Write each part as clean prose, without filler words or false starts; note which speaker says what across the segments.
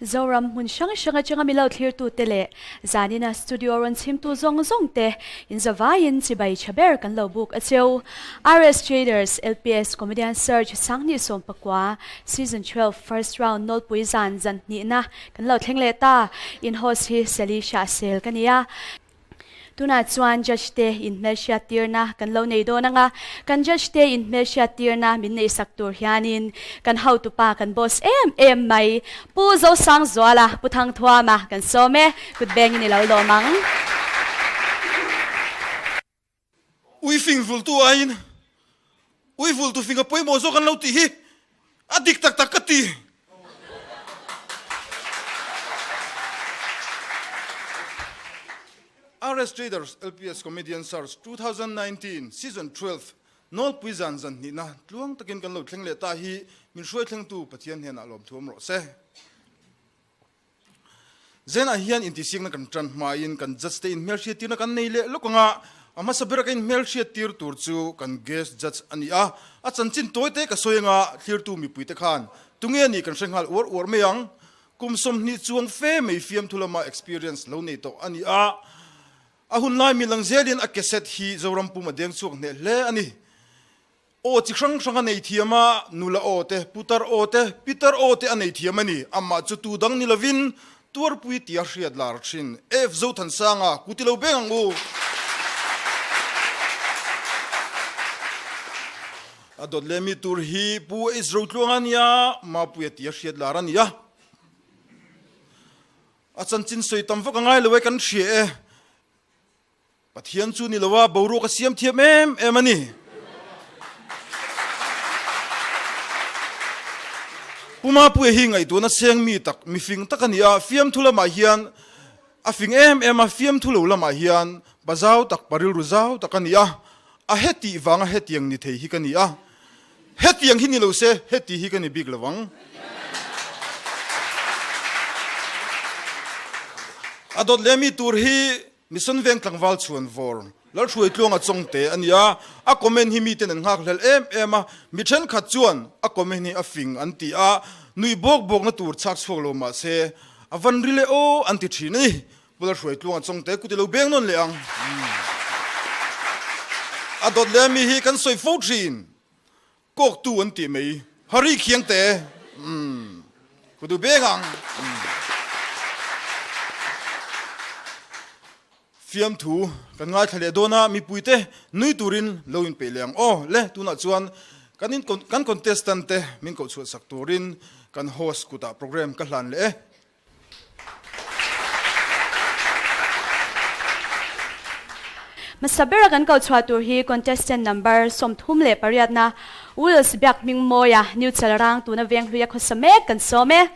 Speaker 1: Zoram hmun hrang hrang atanga milo thlirtute leh zanina studio rawn chhimtu zawng zawng te inzavaiin chibai tha ber kan lo buk a cheu. RS Traders LPS Comedian Search Sanghnih Sawmpakua Season 12 First Round Nawlpui zan zan hnihna kan lo thleng leh ta. In host hi Sally Hrahsel ka ni a. Tunah chuan judge te inhmelhriat tirna kan lo nei dawn anga, kan judge te inhmelhriat tirna min neihsak tur hianin kan hotupa kan boss em em mai Pu Zosangzuala, Pu Thangthuama kan sawm e, kut bengin i lo lawm ang.
Speaker 2: Ui fing vultu aiin ui vultu fing a pawimawh zawk an lo tih hi a dik tak tak ka ti. RS Traders LPS Comedian Search 2019 Season 12 Nawlpui zan zan hnihna tluang takin kan lo thleng leh ta hi min hruai thlengtu Pathian hnenah lawmthuam rawh se. Zenah hian intihsiakna kan tan hmain kan judge te inhmelhriattirna kan nei leh lawk ang a, a hmasa bera ka inhmelhriattir tur chu kan guest judge a ni a, a chanchin tawi te ka sawi anga thlirtu mipuite khan tunge nih kan hre nghal uar uar mai ang. Kum 20 chuang fe mai fiamthu lama experience lo nei tawh a ni a, a hunlai mi lang zelin a cassette hi Zoram pum a deng chhuak hneh hle a ni. Aw chi hrang hrang a nei thiam a, nula aw te, putar aw te, pitar aw te a nei thiam a ni. Amah chu tu dang ni lovin Tuarpui tia hriat lar thin F. Zothansanga ku ti lo beng ang u. A dawt leh mi tur hi Pu H. Rotluanga nia, Mapuia tia hriat lar a ni a. A chanchin sawi tam vak a ngai lo e kan hria e. Pathian chu ni lo a, boruak a siam thiam em em a ni. Pu Mapuia hi ngaihtuahna seng mi tak, mi fing tak a ni a, fiamthu lamah hian a fing em em a, fiamthu lo lamah hian pa zau tak, pa rilru zau tak a ni a, a hetih vanga hetiang ni thei hi ka ni a, hetiang hi ni lo se heti hi ka ni bik lo ang. A dawt leh mi tur hi Mission Veng tlangval chhuan vawr Lalhruaitluanga Chawngte a ni a, a comment hi miten an nghak hlel em em a, mi thenkhat chuan a comment hi a fing an ti a, nuih bawk bawkna tur chhak chhuak lo mah se a van ri leh aw an ti thin a ni. Pu Lalhruaitluanga Chawngte kut i lo beng nawn leh ang. A dawt leh mi hi kan sawi fo thin, kawktu an tih mai, Hari Khiangte, kut u beng ang. Fiamthu kan ngaithla leh dawn a, mipuite nui turin lo inpeih leh ang aw. Le, tunah chuan kan in kan contestant te min koh chhuah sak turin kan host kutah program ka hlan leh e.
Speaker 1: Hmasa bera kan koh chhuah tur hi contestant number 38 na Wills Biak Hmingmawia, New Chalrang tuna Venghluia khawsa mek kan sawm e.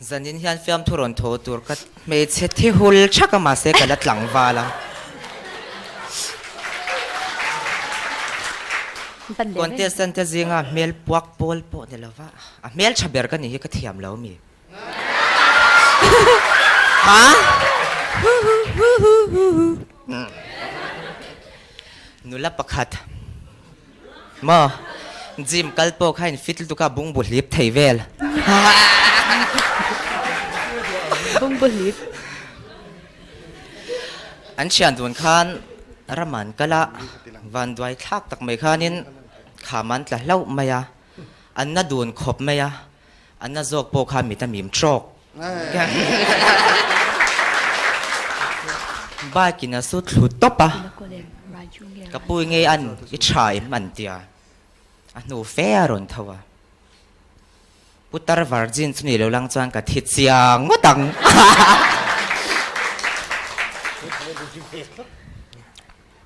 Speaker 3: Zanin hian fiamthu rawn thaw tur ka hmeichhe thi hul thak a mahse ka la tlangval a. Contestant te zinga hmel puak pawl pawh ni lova a hmel tha ber ka nih hi ka thiam lo mi. Ha? Nula pakhat maw gym kal pawh kha in fit lutuk a bungbu hlip thei vel.
Speaker 1: Bungbu hlip.
Speaker 3: An thian dun khan ram an kal a, vanduai thlak tak mai khanin kham an tla hlauh mai a, an na dun khawp mai a. A na zawk pawh kha mit a mim trawk. Bike in a su thlu tawp a, ka pui ngei an i tha em an tia, a hnu fe a rawn tho a. Putar virgin chu ni lo lang chuan ka thi chiang ngawt ang.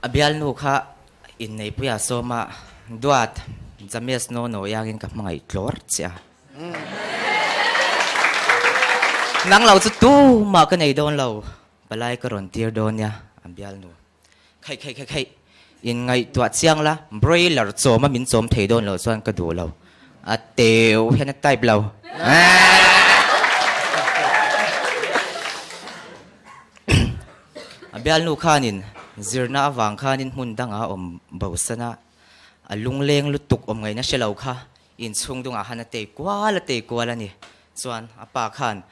Speaker 3: A bialnu kha Inneipuia sawma duat James no no iangin ka hmangaih tlawr che a. Nang lo chu tumah ka nei dawn lo, palai ka rawn tir dawn nia a bialnu. Khaih khaih khaih khaih, inngaihtuah chiang la, broiler chawma min chawm thei dawn lo chuan ka duh lo. A teu hian a type lo. A bialnu khanin. Zirna avang khanin hmun dangah a awm bosan a, a lungleng lutuk awm ngaihna hre lo kha inchhung dungah khan a tei kual a tei kual a ni. Chuan a pa khan,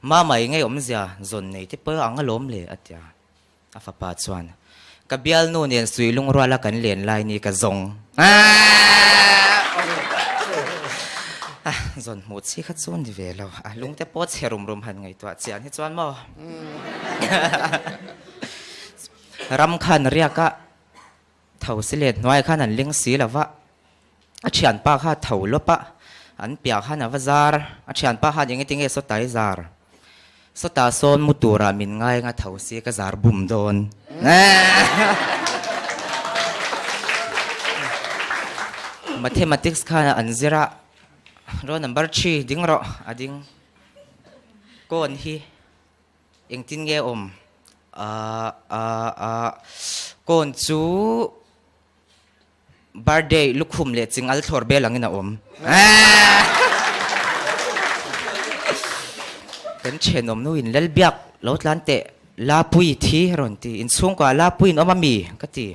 Speaker 3: Mama i ngei awmzia zawn nei te pawh ang alawm le a ti a. A fapa chuan, Ka bialnu nen sui lungruala kan len lai ni ka zawng. A zawn hmuh chi kha chu ni ve lo. A lungte pawh chhe rum rum han ngaihtuah chian hi chuan maw. Ram khan riak a, tho si let hnuai khan an ling si lo va, a thianpa kha tho lawp a, an piah khan a va zar, a thianpa khan engeti nge sawtai zar, sawtah sawn mu turah min ngai anga tho si ka zar bum dawn. Mathematics khan an zir a, roll number thi ding rawh a ding kawn hi. Engtin nge awm? Ahh ahh ahh Kawn chu birthday lukhum leh chingal thlawr bel angin a awm. Kan thenawm nu in Lalbiak lo tlan teh Lapui thi a rawn ti. Inchhungkuah Lapui in awm a mi? ka ti.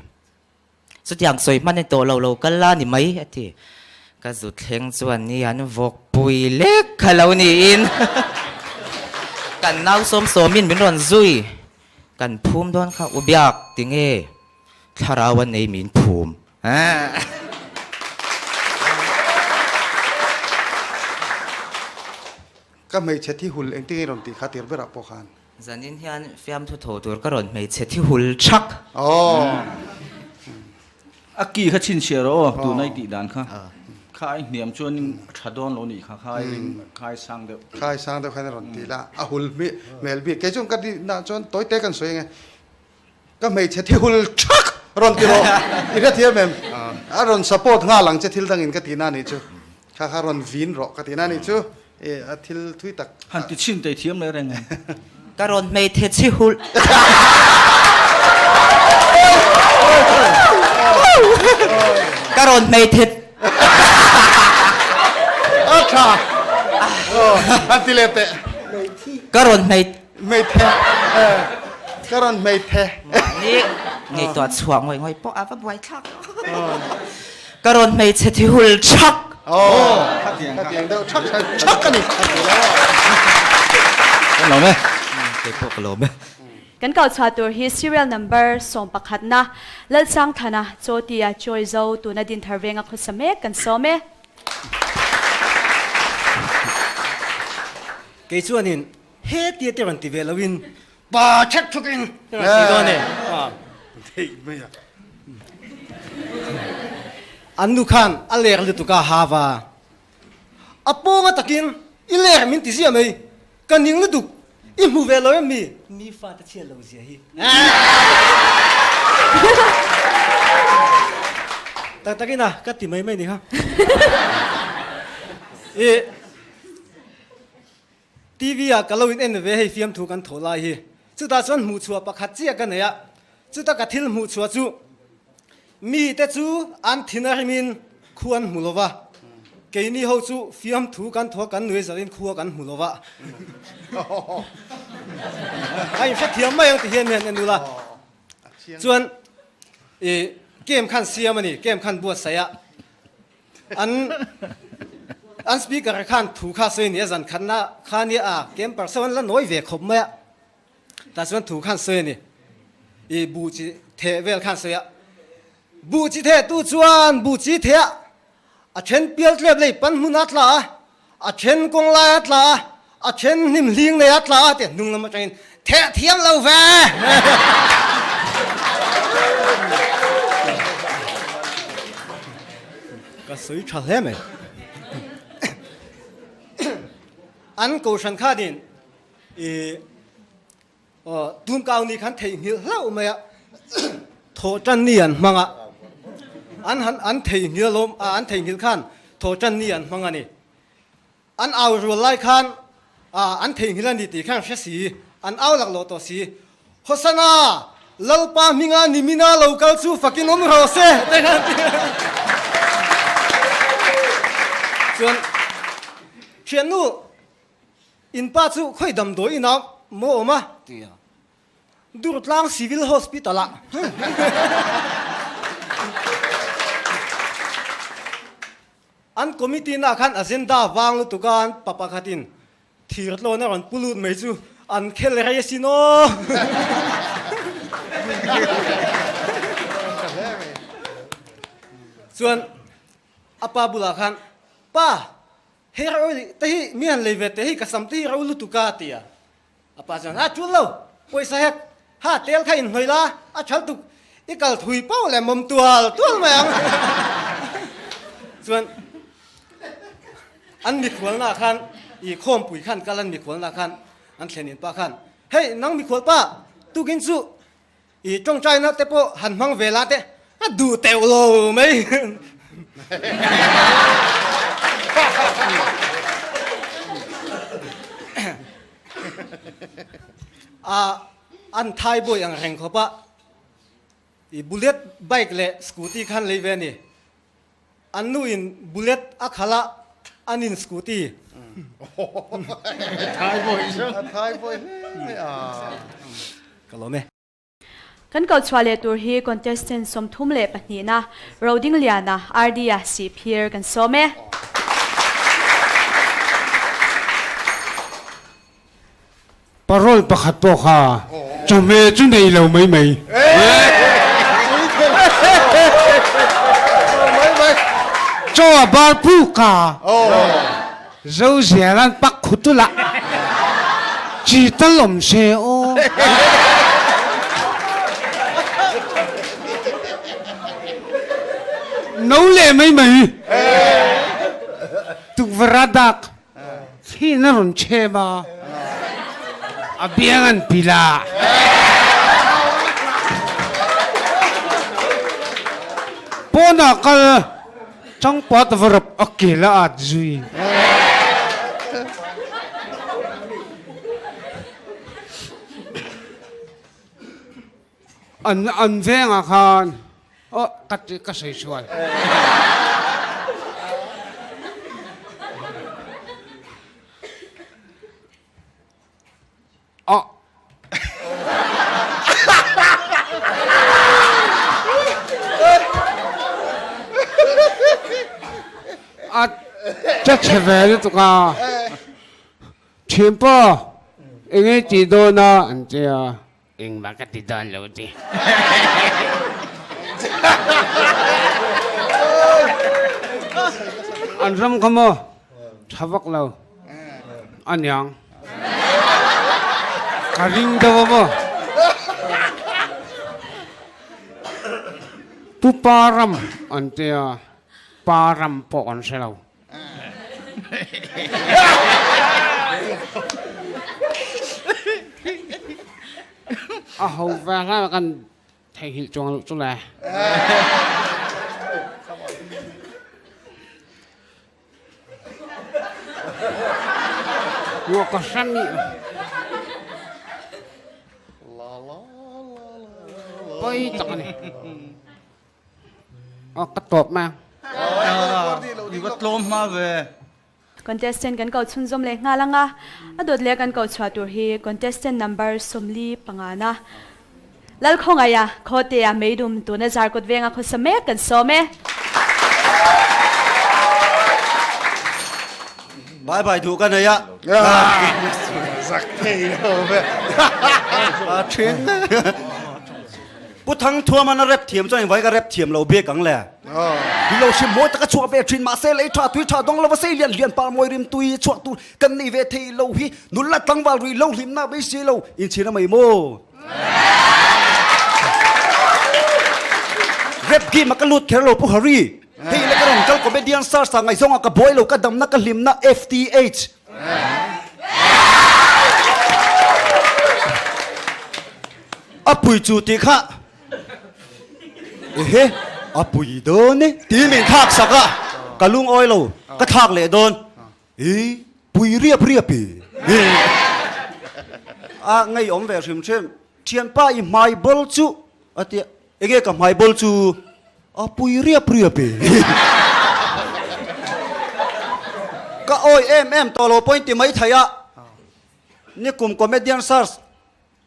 Speaker 3: Chutiang sawi hman i tawh lo lo kal la ni mai a ti. Ka zut thleng chuan ni an vawk pui lek kha lo niin kan nau sawm sawmin min rawn zui. Kan phum dawn kha u biak tinge thlarau a nei min phum.
Speaker 4: Ka hmeichhe thi hul engtin nge i rawn tih kha tir berah pawh khan.
Speaker 3: Zanin hian fiamthu tho tur ka rawn hmeichhe thi hul thak.
Speaker 5: A ki kha chhinchhiah rawh aw, tuna i tih dan kha. Kha ai hniam chuan a tha dawn lo nih kha, kha ai ring, kha ai sang deuh.
Speaker 4: Kha ai sang deuh khan a rawn ti la, a hul hmel bik. Kei chuan ka tihna chuan tawi te kan sawi ang e. Ka hmeichhe thi hul thak rawn ti rawh, i hrethiam em? A rawn support nghal ang che thil dangin ka tihna nih chu. Kha kha rawn vin rawh ka tihna nih chu. E a thil thui tak.
Speaker 5: Han ti chhin tei thiam leh reng em?
Speaker 3: Ka rawn hmeichhe chhi hulh. Ka rawn hmeichhe.
Speaker 4: A tha. Han ti leh teh.
Speaker 3: Ka rawn hmei.
Speaker 4: Hmeichhe. Ka rawn hmeichhe.
Speaker 3: Mahni ngaihtuah chhuah ngawih ngawih pawh a va buaithlak. Ka rawn hmeichhe thi hul thak.
Speaker 4: Aw, khatiang deuh thak thak a ni.
Speaker 5: Ka lawm e.
Speaker 3: Kei pawh ka lawm e.
Speaker 1: Kan kau chhuah tur hi serial number 11 na Lalsangthana Chawtia Chawizo tuna Dinthar venga khawsa mek kan sawm e.
Speaker 6: Kei chuanin he tia te rawn ti ve loin Pa thek thuk in ti dawn e.
Speaker 4: Theih mai a.
Speaker 6: An nu khan a lek lutuk a hava. A pawnga takin i lek min ti ziah mai. Ka ning lutuk i hmu ve lo em mi? Mi fate chhiat lo zia hi. Tak takin a ka ti mai mai ni kha. I TV ah ka lo in en ve hei fiamthu kan thaw lai hi. Chutah chuan hmuhchhuah pakhat chiah ka nei a, chuta ka thil hmuhchhuah chu mite chu an thin a rimin khu an hmu lo va, keini ho chu fiamthu kan thaw kan nui zalin khua kan hmu lo va. A inhrethiam mai ang ti hian mi han en ula. Chuan i game khan siam a ni, game khan buatsaih a. An an speaker khan thu kha sawi a ni a, zan khatna kha nia a camper sawn la nawi ve khawp mai a, tah chuan thu khan sawi a ni. I buh chi theh vel khan sawi a, buh chi theh tu chuan buh chi theh a, a then pial tlep lei pan hmun a tla a, a then kawng lai a tla a, a then hnim hling nei a tla a tih hnung lam atangin theh thiam lo ve. Ka sawi tha hle mai. An kohhran khanin i Tumkau ni khan theihnghilh hlauh mai a, thawhtan ni an hmang a, an han an theihnghilh alawm a, an theihnghilh khan thawhtan ni an hmang a ni. An au rual lai khan an theihnghilh a ni tih khan hre si, an au laklawh tawh si. Hosana, Lalpa hminga nimina lo kal chu fakin awm rawh se te khan ti. Chuan thiannu In pa chu khawi damdawi ina maw awm a? Ti a. Durtlang Civil Hospital ah an committee na khan agenda vang lutuk a an pa pakhatin thir tlawn a rawn pu lut mai chu an khel rei asin aw. Chuan a pa bulah khan pa hei rau te hi mi han lei ve teh hei ka sam te hi rau lutuk a ti a. A pa chuan, A tul lo, pawisa hek, ha tel kha inhnawih la, a thal tuk, i kal thui pauh leh mawm tual tual mai ang. Chuan an mikhualnaah khan, i khawmpui khan kal an mikhualnaah khan an thlenin pa khan, Hei, nang mikhual pa, tukin chu I tawngtaina te pawh han hmang ve la te a duh teuh lo mai. A an thai bawi ang reng khawp a, i bullet bike leh scooty khan lei ve a ni. An nu in bullet a khalh a, an in scooty.
Speaker 4: Thai bawi a thai bawi hle mai a.
Speaker 6: Ka lawm e.
Speaker 1: Kan ko chhuah leh tur hi contestant 32 na Rodingliana RD-a Sihphir kan sawm e.
Speaker 7: Parole pakhat pawh kha chawhmeh chu nei lo mai mai. Chaw a bar puk a, zo zel an pak khut ula, chi tal awm se aw. No leh mai mai. Tukverh a dak. Thliin a rawn chhem a, a biang an pilh a. Pawnah kal changpat va rap a kel a at zui. An an vengah khan Aw ka ti ka sawi sual. Aw. A che chhe ve lutuk a. Thianpa enge tih dawn a an ti a. Engmah ka ti dawn lo ti. An ram kha maw tha vak lo aniang. Ka ring deuh a maw. Pu pa ram an tia, pa ram pawh an hre lo. A ho ve hlan kan theihnghilh chuang loh chu le. Ngua ka hran i. Poi tak ani. Aw ka tawp mai ang.
Speaker 5: I va tlawm hma ve.
Speaker 1: Contestant kan ko chhunzawm leh nghal ang a, a dawt leh kan ko chhuah tur hi contestant number 45 na Lalkhawngaia Khawtea Meidum tuna Zarkawt venga khawsa mek kan sawm e.
Speaker 8: Bye bye duh ka nei a.
Speaker 4: Zak thei lo ve.
Speaker 8: A thin. Pu Thangthuaman a rep thiam chuan engvai ka rep thiam lo bik ang le. Hi lo hrim mawi taka chhuah ve thin mahse lei tha tui tha dawng lova sei lian lian par mawi rim tui chhuah tur kan nei ve thei lo hi nula tlangval rui lo hlimna beisei lo inchhir a mai maw. Rep game a ka lut kher lo Pu Hari. Hei le ka rawn kal comedian stars ah ngaihzawng ah ka buai lo ka damna ka hlimna FTH. A pui chu tih kha ehe a pui dawn e tih min thlak sak a, ka lungawi lo ka thlak leh dawn i pui riap riap i a ngeiawm ve hrim hrim thianpa i hmai bawl chu a tia enge ka hmai bawl chu a pui riap riap i ka awi em em tawh lo pawhin ti mai thei a nikum comedian search.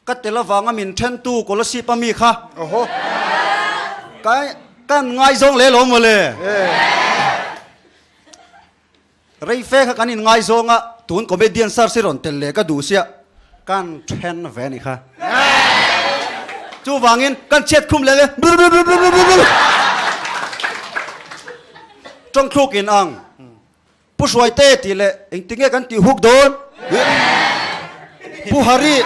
Speaker 8: Ka tel avanga min thentu Kolasib a mi kha. Oho. Ka kan ngaizawng leh lo mawle. Rei fe kha kan in ngaizawng a, tun comedian search hi rawn tel leh ka duh sia, kan then ve a ni kha. Chuvangin kan chhiat khum leh leh blblblblblbl tawngthluk in ang. Pu Hruaite tih leh engtinge kan tih huk dawn? Pu Hari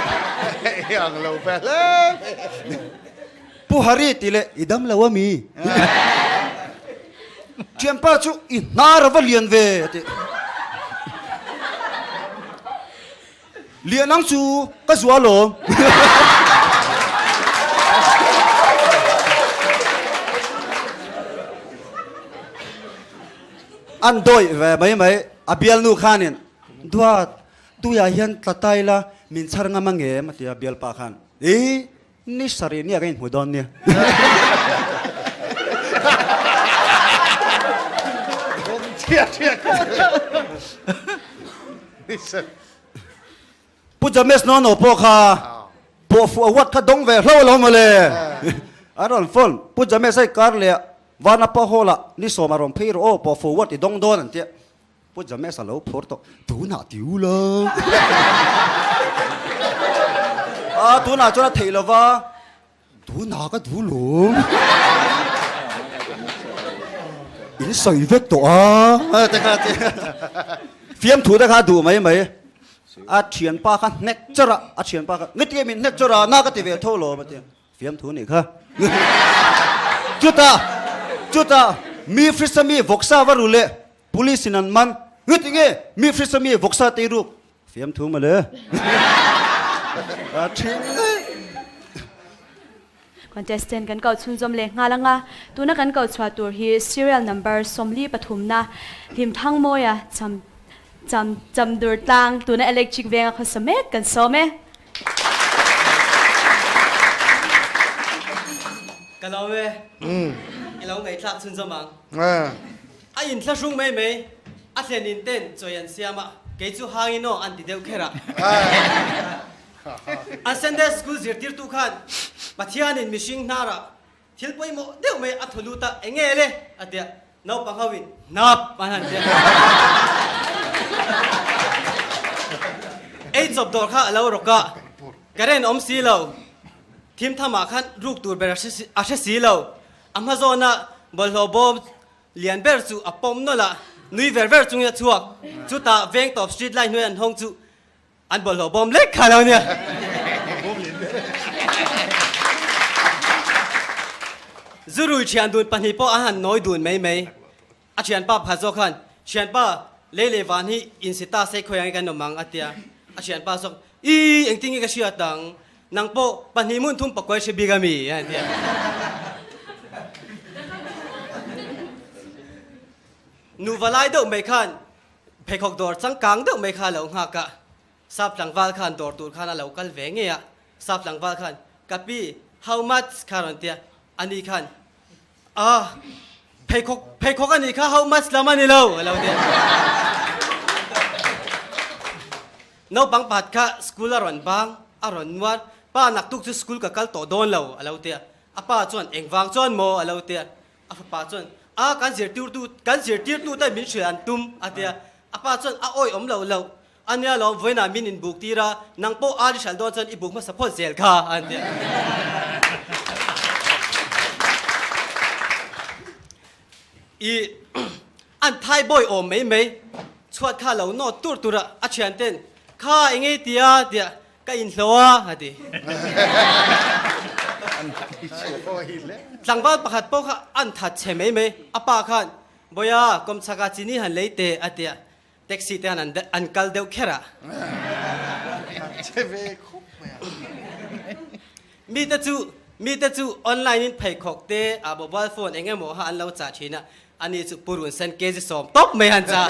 Speaker 8: Pu Hari tih leh i dam lo ami? Thianpa chu i hnar a va lian ve a ti. Lian ang chu ka zuah alawm. An dawih ve mai mai. A bialnu khanin, Duat, tuiah hian tla ta ila min chhar ngam ang em? a ti a bialpa khan. Ih, ni sarih nia ka inhmu dawn nia. Pu James Nono pawh kha pawhfuh award kha dawng ve hlo lo mawle. A rawn phone, Pu James hei kar leh Vanapa Hall ah ni sawm a rawn phei rawh aw, pawhfuh award i dawng dawn an tia. Pu James a lo phur tawh, tunah ti u la. A tunah chuan a theih lova. Tunah ka duh lawm. In sawi vek tawh a. Te kha te. Fiamthu te kha duh mai mai. A thianpa kha hnek chawrh a, a thianpa kha nge tinge min hnek chawrh a, na ka ti ve tho lawm a ti. Fiamthu nih kha. Chutah, chutah mi frisa mi vawksa va ru leh police in an man. Nge tinge mi frisa mi vawksa tei ruk. Fiamthu mawle. A thin daih.
Speaker 1: Contestant kan koh chhunzawm leh nghal anga tuna kan koh chhuah tur hi serial number 43 na Hlimthangmawia cham cham chamdur tlang tuna electric venga khawsa mek kan sawm e.
Speaker 6: Ka lo e. I lo ngaihthlak chhunzawm ang. A inthlahrung mai mai, a thlen in ten chawi an siam a, kei chu hangin aw an ti deuh kher a. An Sunday School zirtirtu khan Pathianin mihring hnarah thil pawimawh deuh mai a thaw lut a, eng nge le? a ti a, naupang ho in hnap an han ti a. Ei chawp dawr kha a lo rawk a, current awm si lo, thim thamah khan ruk tur ber a hre si lo, a hma zawna bawlhhlawh bawm Lian ber chu a pawm nawlh a, nui ver ver chungin a chhuak. Chutah veng tawp street light hnuai an hawng chu an bawlhhlawh bawm lek kha lo nia. Zurui thian dun pahnih pawh an han nawi dun mai mai. A thianpa pakhat zawk khan, Thianpa, lei leh van hi insi ta se khawi angin kan awm ang, a ti a. A thianpa zawk, Ii, engtin nge ka hriat ang? Nang pawh pahnih hmun thum pakuai hre bik a mi? a ti a. Nuva lai deuh mai khan pheikhawk dawr changkang deuh mai kha a lo nghak a. Sap tlangval khan dawr tur khan a lo kal ve ngei a. Sap tlangval khan, Ka pi, how much? kha a rawn ti a. Ani khan, A, pheikhawk, pheikhawk a nih kha how much lam a ni lo, a lo ti a. Naupang pakhat kha school a rawn bang, a rawn nuar, Pa naktuk chu school ka kal tawh dawn lo, a lo ti a. A pa chuan, Engvang chuan maw? a lo ti a. A fapa chuan, A, kan zirtirtu, kan zirtirtute min hrilh an tum, a ti a. A pa chuan, A awih awm lo lo, A nia lawm, vawiinah min inbuk tir a, nang pawh ar i hralh dawn chuan i buk hmasa phawt zel kha, a ti a. I an thai bawi awm mai mai, chhuat kha lo nawt tur tur a, a thian ten, Kha eng ei tia? tia ka inhlo a, a ti. Tlangval pakhat pawh kha an that chhe mai mai, a pa khan, Bawiha, kawmchhakah chini han lei teh, a ti a. Taxi te han an kal deuh kher a.
Speaker 4: Che ve khawp mai a.
Speaker 6: Mi te chu mi te chu online in pheikhawk te a mobile phone eng emaw ha an lo chah thin a, ani chu purun sen kg sawm tawp mai han chah.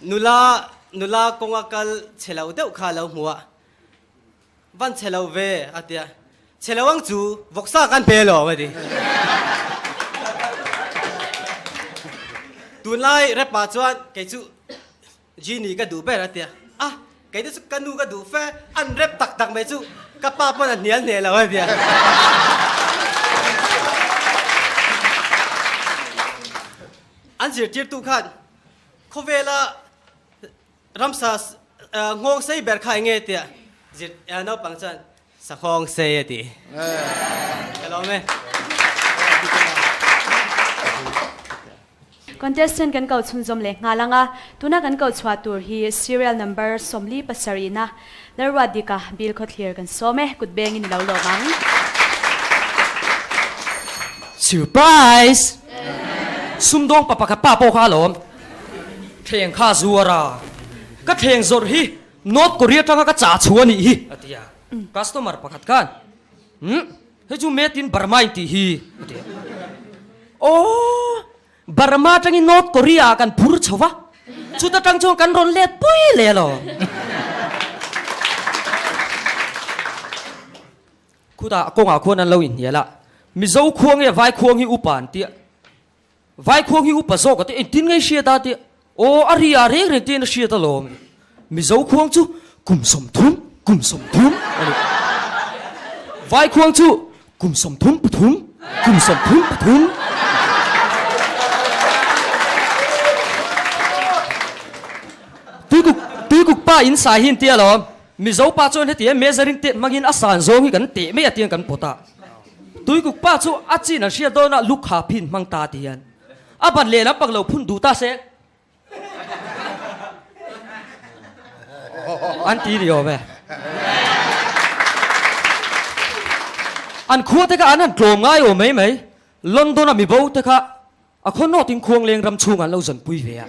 Speaker 6: Nula nula kawnga kal che lo deuh kha a lo hmu a. Van che lo ve, a ti a. Che lo ang chu, vawksa kan pe alawm, a ti. Tunlai rap ah chuan kei chu Genie ka duh ber, a ti a. A! Kei te chu ka nu ka duh fe, an rep tak tak mai chu ka pa pawn a hnial hneh lo a tia. An zirtirtu khan khawvela ramsa nghawng sei ber kha enge tia zir naupang chuan Sakhawng sei a ti. Ka lawm e.
Speaker 1: Contestant kan ko chhunzawm leh nghal ang a, tuna kan ko chhuah tur hi serial number 47 na Lalruat Dika Bill Khawthlir kan sawm e, kut bengin i lo lawm ang.
Speaker 9: Surprise! Sumdawng pa pakhat pa pawh kha alawm. Thleng kha a zuar a, ka thleng zawrh hi North Korea atanga ka chah chhuah a nih hi, a ti a. Customer pakhat khan, Umm, hei chu made in Burma in tih hi, a ti a. Aw, Burma atangin North Korea ah kan phur chho va, chuta tang chuan kan rawn let pui leh alawm. Khutah kawngah khuan an lo inhnial a, Mizo khua nge Vai khua nge upa an ti a. Vaikhuang hi upa zawk a ti, engtin nge i hriat a ti, aw a ri a reng reng tiin a hriat alawm. Mizo khuang chu kum 30, kum 30 a ni. Vaikhuang chu kum 33, kum 33. Tuikuk, tuikuk pa in sai hi an ti alawm. Mizo pa chuan heti e measuring tape hmangin a san zawng hi kan teh mai a tiang kan pawt a. Tuikuk pa chu a chin an hriat dawn a lukha phin hmang ta ti hian a ban leh lampang lo phun duh ta se an ti ni awm e. An khua te kha an han tlawm ngai awm mai mai. London a mibo te kha A khaw nawtin Khuangleng ram chhungah an lo zanpui ve a.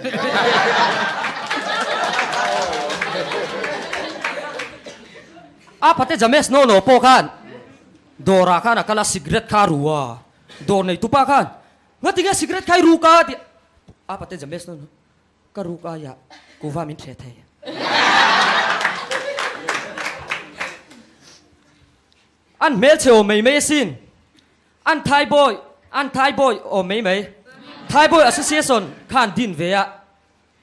Speaker 9: A pate James Nono pawh khan dawrah khan a kal a, cigarette kha a ru a. Dawr neitupa khan, Ngatinge cigarette kha i ruk a? ti a. A pate James Nono, Ka ruk aiah kuva min thleh thei. An hmelchhe aw mai mai asin. An Thai boy, an Thai boy awm mai mai. Thai boy association khan din ve a,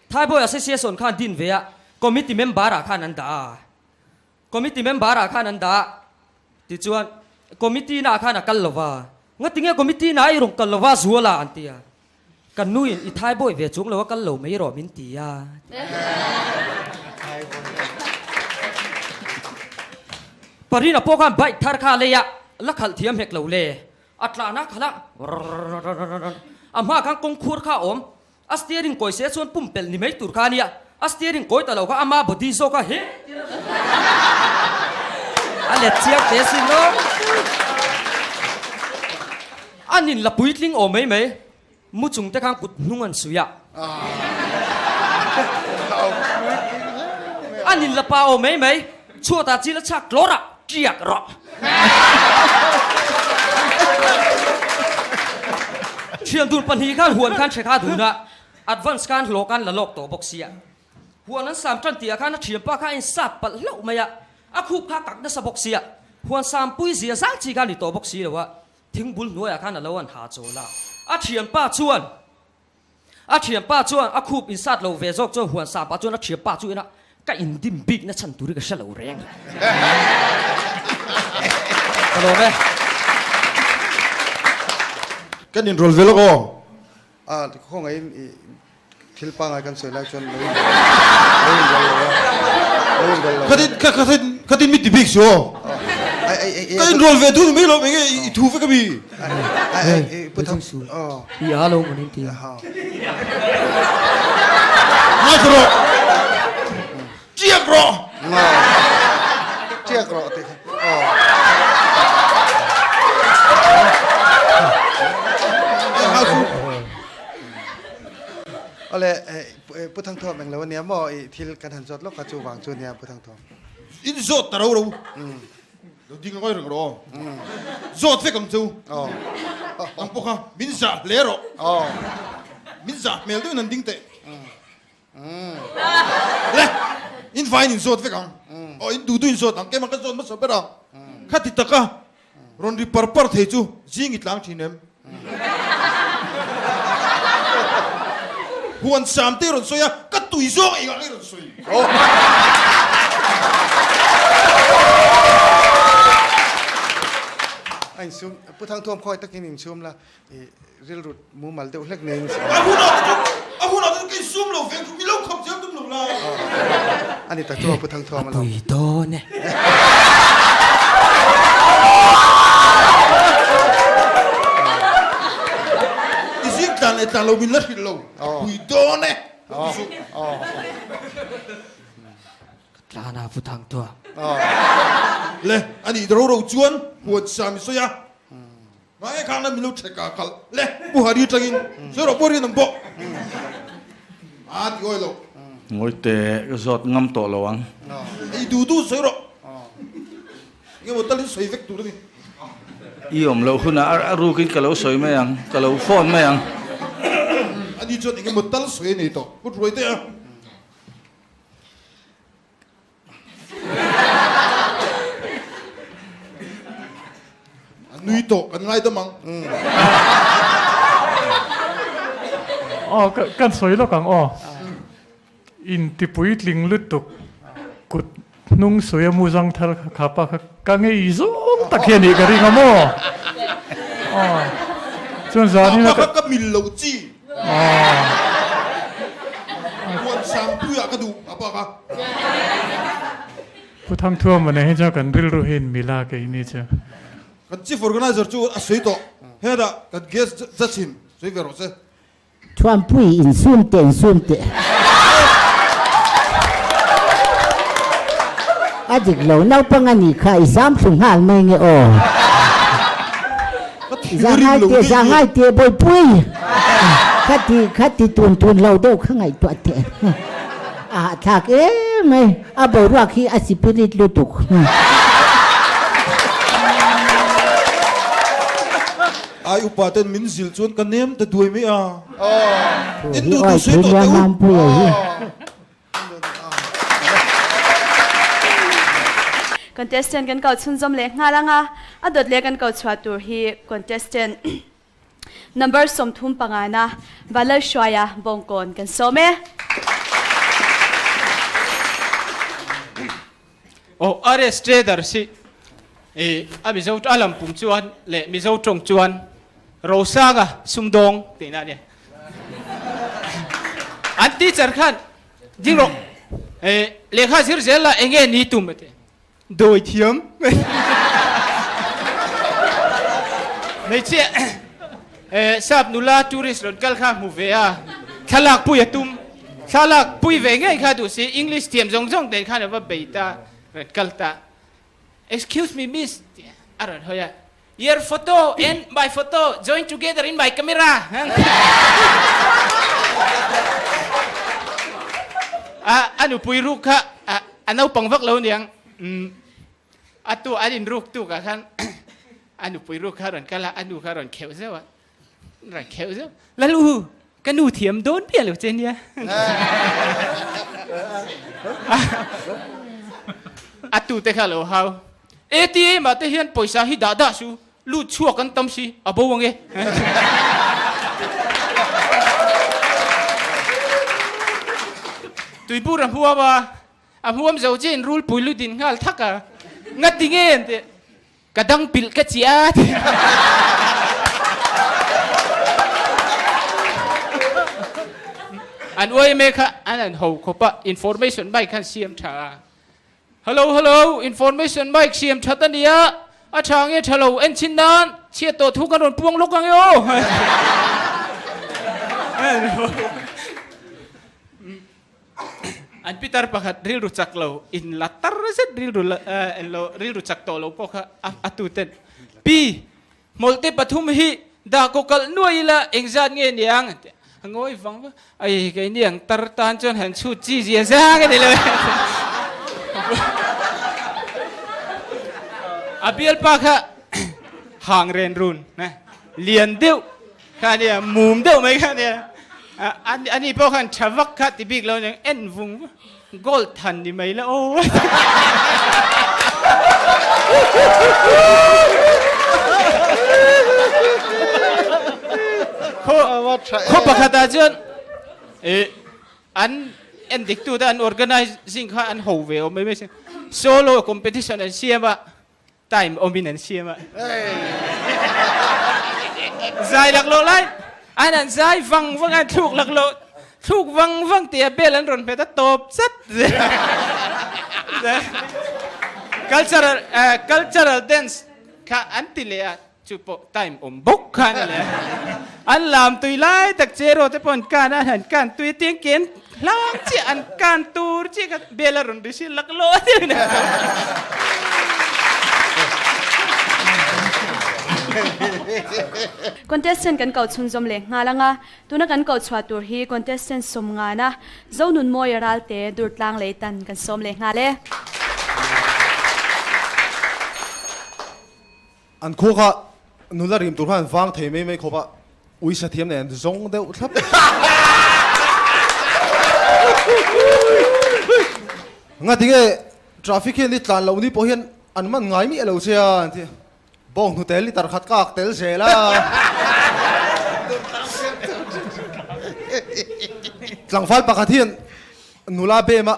Speaker 9: Thai boy association khan din ve a, committee member ah khan an dah a. Committee member ah khan an dah a, tichuan committee na ah khan a kal lo va. Ngatinge committee na i rawn kal lo va Zuala an ti a. Ka nuin i Thai boy ve chung lo a kal lo mai rawh min ti a. Parina pawh khan bike thar kha a lei a, la khalh thiam hek lo le. A tlahna khalh a, a hma khan kawngkhur kha a awm. A steering kawi se chuan pumpelh ni mai tur kha a nia. A steering kawi ta lo kha ama body zawk a he a let chiang teh sin aw. An in la puitling awm mai mai. Mu chung te khan kut hnung an suih a. An in la pa awm mai mai. Chhuatah chil a chhak tlawr a, tiak rawh. Thian dun pahnih khan huan khan hre kha dun a. Advance khan hlawh khan la lawk tawh bawk sia. Huan an sam tan tihah khan a thianpa kha a insat palh hlauh mai a, a khup kha a kak nasa bawk sia. Huan sampui zia zang chi kha a ni tawh bawk si lo a, thingbul hnuaiah khan a lo an ha chawl a. A thianpa chuan a thianpa chuan a khup insat lo ve zawk chuan huan sam pah chuan a thianpa chu ina ka indim bik na chhan tur hi ka hre lo reng. Ka lawm e.
Speaker 2: Kan inrawl ve lawk aw.
Speaker 4: A khawngaihin i thil pangai kan sawi lai chuan lo in lo in ral lo a lo in ral lo
Speaker 2: Khatin kha khatin khatin mi ti bik su aw.
Speaker 4: Ai ai ai
Speaker 2: Ka in roll ve du mai lo enge i thu vek ami.
Speaker 4: Ai ai ai pu thang aw.
Speaker 9: I a lo manin ti.
Speaker 2: Ngai rawh. Tiak rawh.
Speaker 4: Tiak rawh ti. Awle Pu Thangthuam englo ania maw i thil kan han zawt lawk kha chu vang chu ania Pu Thangthuam.
Speaker 2: In zawt ta ro ro. Lo ding ngawi reng rawh. Zawt vek ang chu. Ang pawh kha min zah hle rawh. Min zah hmel deuhin an ding teh. Le, in vain in zawt vek ang. Aw, in duh duh in zawt ang. Keimah ka zawt hmasa ber ang. Khati taka rawn ri par par thei chu zing i tlang thin em? Huan sam te i rawn sawi a, ka tui zawng engah nge i rawn sawi?
Speaker 4: A insum, Pu Thangthuam khawi takin insum la, i rilru mumal deuh hlek nei in
Speaker 2: A hunah te chu, a hunah te chu ka insum lo veng chu mi lo khap zel tum lo la.
Speaker 4: A ni tak chu Pu Thangthuam a lo.
Speaker 3: A pui dawn e.
Speaker 2: I zing tlan leh tlan lo min la hrilh lo, a pui dawn e.
Speaker 3: Ka tlan a Pu Thangthuam.
Speaker 2: Le, a nih ro ro chuan huat sa mi sawi a. Ngai khang la milo chhek a kal le Pu Hari atangin sawi rawh Pu Hari nang pawh a ti awi lo.
Speaker 5: Ngawi teh ka zawt ngam tawh lo ang.
Speaker 2: I duh duh sawi rawh. Nge maw talin sawi vek tur a ni.
Speaker 5: I awm loh hunah a rukin ka lo sawi mai ang, ka lo phone mai ang.
Speaker 2: Ani chuan eng emaw tal sawi a nei tawh Pu Ruai teh a. A nui tawh kan ngai dam ang.
Speaker 10: Aw kan sawi lawk ang aw. Inti puitling lutuk kut hnung sawi a mu zang thal kha kha pa kha ka ngei zawng tak hi a nih ka ring a maw. Aw chuan zanin a
Speaker 2: Kha ka mil lo chi. Huan sangpuiah ka duh a pa kha.
Speaker 10: Pu Thangthuama nen hi chuan kan rilru hi in mila keini chu.
Speaker 2: Kan chief organizer chu a sawi tawh. Hetah kan guest judge in sawi ve rawh se.
Speaker 11: Thuampui insum teh insum teh. A dik lo naupang a nih kha i zam thlu nghal mai nge aw. Zangai teh zangai teh bawipui. Kha ti kha ti tun tun lo deuh kha ngaihtuah teh. A hahthlak em mai. A boruak hi a sipirit lutuk.
Speaker 2: Ai upa ten min zil chuan ka nem ta duai mai a.
Speaker 11: En duh duh sawi tawh teh u.
Speaker 1: Contestant kan kau chhunzawm leh nghal ang a, a dawt leh kan kau chhuah tur hi contestant number 35 na Valalhruaia Bawngkawn kan sawm e.
Speaker 12: Aw RS Trader si i a Mizo a lam pum chuan leh Mizo tawng chuan Rosanga sumdawng tihna a nia. An teacher khan ding rawh e lehkha zir zel la enge ni tum a ti. Dawi thiam. Hmeichhia e sap nula tourist rawn kal kha hmu ve a thlalak pui a tum. Thlalak pui ve ngei kha duh si English thiam zawng zawng ten khan a va bei ta rawn kal ta. Excuse me miss tih a rawn hawi a, Your photo and my photo join together in my camera. A a nupui ruk kha a naupang vak lo niang. A tu an in ruk tuk ah khan a nupui ruk kha rawn kal a, a nu kha rawn kheuh zeuh a. Rawn kheuh zeuh. Lalu ka nu thiam dawn piah lo che nia. A tu te kha lo hau. ATM ah te hian pawisa hi dah dah su, lut chhuak an tam si, a bo ang e. Tuibur a hmuam a, a hmuam zo chiah in rulpui lu din nghal thak a, ngati nge an ti. Ka dang pilh ka chiah a ti. An uaime kha an an ho khawp a, information mic khan siam tha a. Hello hello, information mic siam that a nia, a tha nge tha lo en chin nan chhiat tawh thu kan rawn puang lawk ang e aw. An pitar pakhat rilru chak lo in la tar zet rilru lo rilru chak tawh lo pawh kha a tu ten Pi Hmawlhte pathum hi dah kaw kalh nuai ila engzat nge niang an ti a. A ngawi vang vang ai keini ang tar tan chuan han chhut chi zia zang a ni lo e. A bialpa kha hang ren run lian deuh kha a nia mum deuh mai kha a nia. Ani pawh khan tha vak kha ti bik lo aniang en vung vung. Gold than ni mai la aw. Khaw pakhat ah chuan an en dik tu te an organizing kha an ho ve awm mai mai si. Solo competition an siam a, time awmin an siam a. Zai laklawh lai an an zai vang vang a, an thluk laklawh thluk vang vang tia bell an rawn hmet a tawp chat zel. Cultural cultural dance kha an ti leh a. Chu pawh time awm bawk khan a le. An lam tui lai tak che rawh te pawh an kan a, an han kan tui a tiang ken hlang chiah an kan tur chiah kha bel a rawn ri si laklawh a ti a.
Speaker 1: Contestant kan koh chhunzawm leh nghal ang a, tuna kan koh chhuah tur hi contestant sawm ngana Zonunmawia Ralte Durtlang Leitan kan sawm leh nghal e.
Speaker 13: An khua kha nula rim tur khan vang thei mai mai khawp a, uisa thiam nen zawng deuh thlap. Ngati nge traffic hian i tlan loh ni pawh hian an man ngai miah lo che a an ti. Bawng hnute liter khat ka ak tel zel a. Tlangval pakhat hian nula bem a.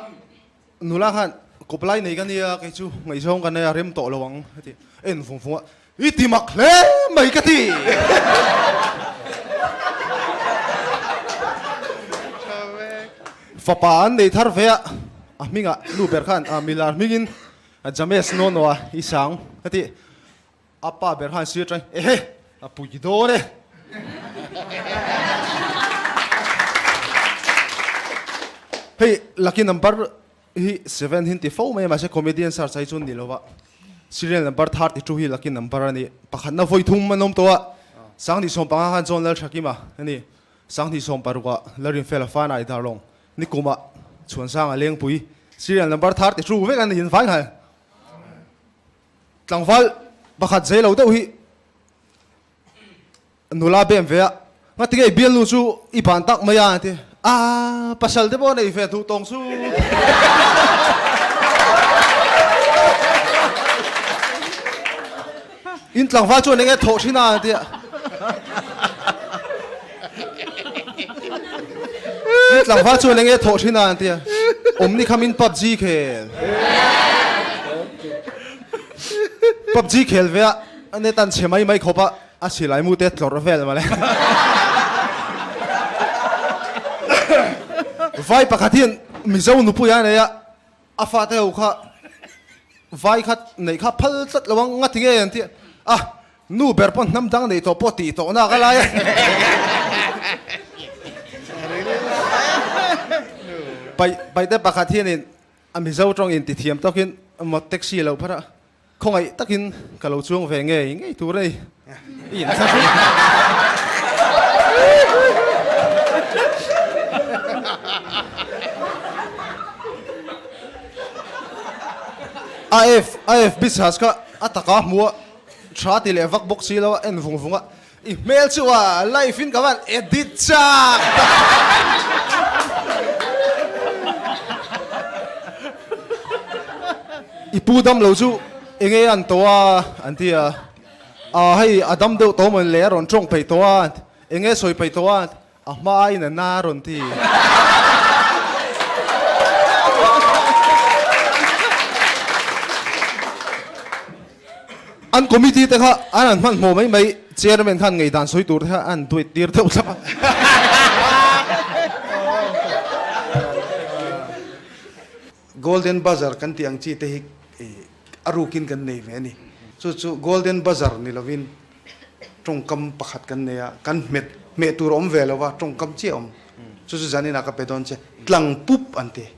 Speaker 13: Nula khan kawp lai nei ka nia, kei chu ngaihzawng ka nei a, rem tawh lo ang a ti. En vung vung a, i ti mak hle mai ka ti. Fapa an nei thar ve a, a hmingah nu ber khan a milar hmingin James Nonoa i sang a ti. A pa ber khan sir atangin, Ehe, a pui dawn e. Hei, lucky number hi seven hi an ti fo mai a, mahse comedian search ai chuan ni lo va, serial number 32 hi lucky number a ni. Pakhatna vawi thum an awm tawh a, 2015 khan John Lalthakima a ni, 2016 ah Larinfela Fanai Darlawng, nikumah Chhuansanga Lengpui, serial number 32 vek an ni invai nghal. Tlangval pakhat zei lo deuh hi nula bem ve a, ngati nge bialnu chu i ban tak mai a an ti, a pasal te pawh a nei ve duh tawng chu. In tlangval chuan enge thawh thin a an ti a. In tlangval chuan enge thawh thin a an ti a. Awm ni khamin PUBG khel. PUBG khel ve a, a net an chhe mai mai khawp a, a silai mu te tlawrh vel mawle. Vai pakhat hian Mizo nupui a nei a, A fate ho kha vai kha neih kha phal tlat lo ang, ngati nge an ti a, nu ber pawh hnam dang neih tawh pawh tih tawh nak a lai a. Paih paihte pakhat hianin a Mizo tawng in ti thiam tawkin maw taxi lo phar a, Khawngaih takin ka lo chuang ve ngei ngei tur a ni. I in thla hrui. A F a F bichhas kha a taka hmu a, tha ti leh vak bawk si lo a, en vung vung a, i hmel chu a life in ka van edit chak tak. I pu dam lo chu enge an tawh a an ti a, a hei a dam deuh tawh mawn le a rawn tawng peih tawh a, enge sawi peih tawh a, a hma aiin a na a rawn ti. An committee te kha an han hmanhmawh mai mai, chairman khan ngeidan sawi tur te kha an duit tir deuh thlap a.
Speaker 4: Golden Buzzer kan tih ang chi te hi a rukin kan nei ve a ni. Chu chu Golden Buzzer ni lovin tawngkam pakhat kan nei a, kan hmet hmeh tur a awm ve lo va, tawngkam chiah a awm. Chu chu zaninah ka pe dawn che, tlang pup an ti.